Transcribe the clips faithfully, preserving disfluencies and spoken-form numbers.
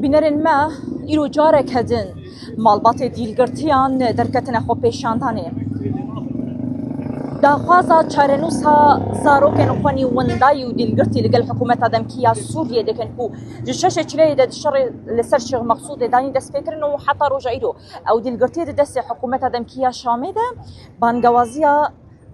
Bînerên me, îro careke din malbatê dîlgirtiyan derketine xwepêşandanê. Daxwaza çarenûsa zarokên xwe nî windayî û dîlgirtî li gel hikûmeta demkî ya Sûriyê dikin ku ji şeşê çileyê de di şerê li ser Şêx Meqsûdê danî destpêkirin û heta roja îro ew dîlgirtî di destê hikûmeta demkî ya Şamê de bangewaziya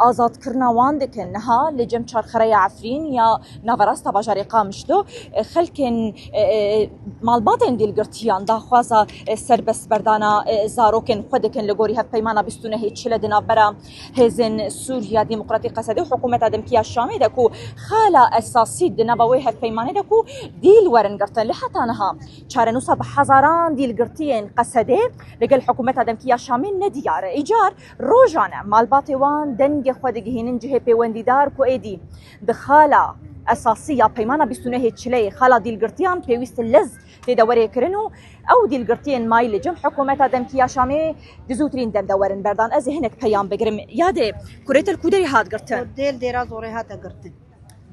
azadkirina wan dikin. Niha li cem çarxereya Efrîn ya naverasta bajarê Qamişlo, e, xelkên, e, e, malbatên dîlgirtiyan daxwaza, e, serbestberdana, e, zarokên xwe dikin li gorî hevpeymana bîst û nehê çile di navbera Hêzên Sûriya Demokratîk Qesedê û hikûmeta demkî ya Şamê de ku xala esasî di nava wê hevpeymanê de ku dîl werin girtin. Li heta niha çarenûsa bi hezaran dîlgirtiyên Qesedê li gel hikûmeta demkî ya Şamê nediyar e. Îcar rojane malbatê wan dengê xwe digihînin cihê pêwendîdar ku êdî di xala esasî ya peymana bîst û nehê çileyê, xala dîlgirtiyan pêwîst lez tê de werê kirin û ew dîlgirtiyên mayî li cem hikûmeta demkî ya Şamê di zûtirîn dem de werin berdan. Ez ê hinek peyam bigirim. Yadê, kurê te li ku derê hat girtin? Dêl dêra zorê hate girtin.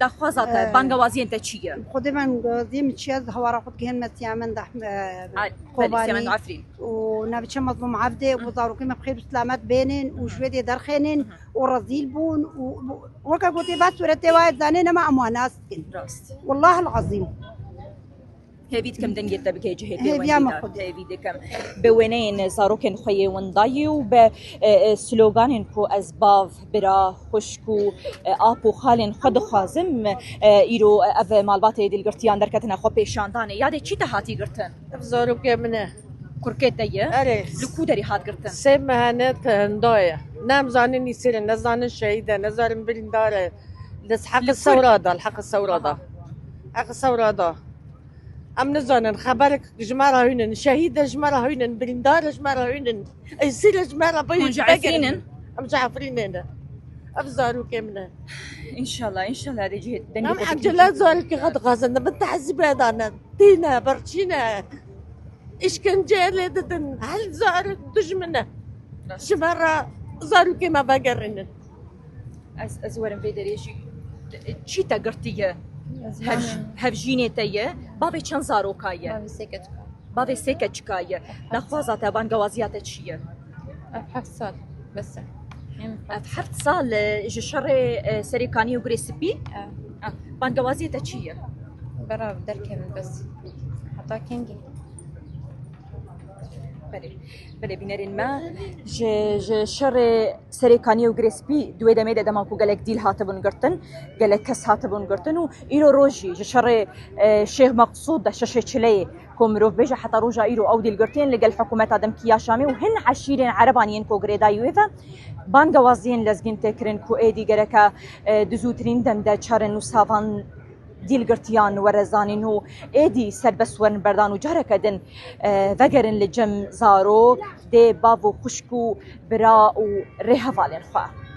Daxwaza te, Ee, bangewaziyên te çi ye? Xwedê bangewaziyê min çi ye, ez hewara xwe digihin me Siyamen de, e, Ay, belê, Kobanî Siyamen de Efrîn. Û navçe Mezlûm Evdê û zarokê me bi xêr û silamet bênin û ji wê dê derxênin û rezîl bûn û, û weke gotê va sûretê wa zanê nema em wan nas dikin. Rast. Wallahil azîm. Hêvî dikim dengê te bike cihê Hêviya me pêwendîdar. Xwedê. Hêvî dikim. Bi wêneyên zarokên xwe yê windayî û bi, e, e, sloganên ku ez bav, bira, xwişk û, e, ap û xalên xwe dixwazim, e, îro, e, ev malbatê dîlgirtiyan derketine xwe pêşandanê. Yadê çi te hatî girtin? Ev zarokê min e. Kurkê te ye? Erê. Li ku derî hat girtin? Sê mehane te hinda ye. Ne em zanin îsir e, ne zanin şehîd e, ne zanin birîndar e. Li heqi sewra da, li heqi sewra da. Heqi sewra da. Em nizanin, xeberek ji me re hûnin, şehîd e ji me re hûnin, birîndar e ji me re hûnin, esîr e ji me re bayî. Hûn ji Efrîn in? Em ji Efrînê ne. Ev zarokê min e. Înşallah, înşallah dê cihê dengê Em xwe encela zarokê xwe dixwazin, min tehzîbe dane, tîne, birçîne, îşkence lê didin, her zarok dijmin e. Ji me re zarokê me vegerînin. Ez, ez werim vê derê jî. Çî te girtiye? Ez Hev-, bavê hevjînê te ye? Bavê çend zaroka ye? Bavê sê keçika. Bavê sê keçika ye. Daxwaza te, bangewaziya te çi ye? Ev heft sal, bes e. Em Ev heft sal, e, ji şerê, e, Serê Kanî û Girê Spî? E. Ah, bangewaziyê te çi ye? Bera derkevin bes. Heta kengî? Belê. Belê, bînerên me, ji, ji şerê Serê Kaniyê û Girê Spî di wê demê de, dema ku gelek dîl hatibûn girtin, gelek kes hatibûn girtin û îro rojî ji şerê, e, Şêx Meqsûd de, şeşê çileyê, ku mirov bêje heta roja îro ew dîlgirtiyên li gel hikûmeta demkî ya Şamê û hin eşîrên ereban yên ku girêdayî wê ve, bangewaziyên lezgîn tê kirin ku êdî gereke, e, di zûtirîn dem de çarenûsa van dîlgirtiyan were zanîn û êdî serbest werin berdan û careke din, e, vegerin li cem zarok, dê, bav û xwişk û bira û rêhevalên xwe.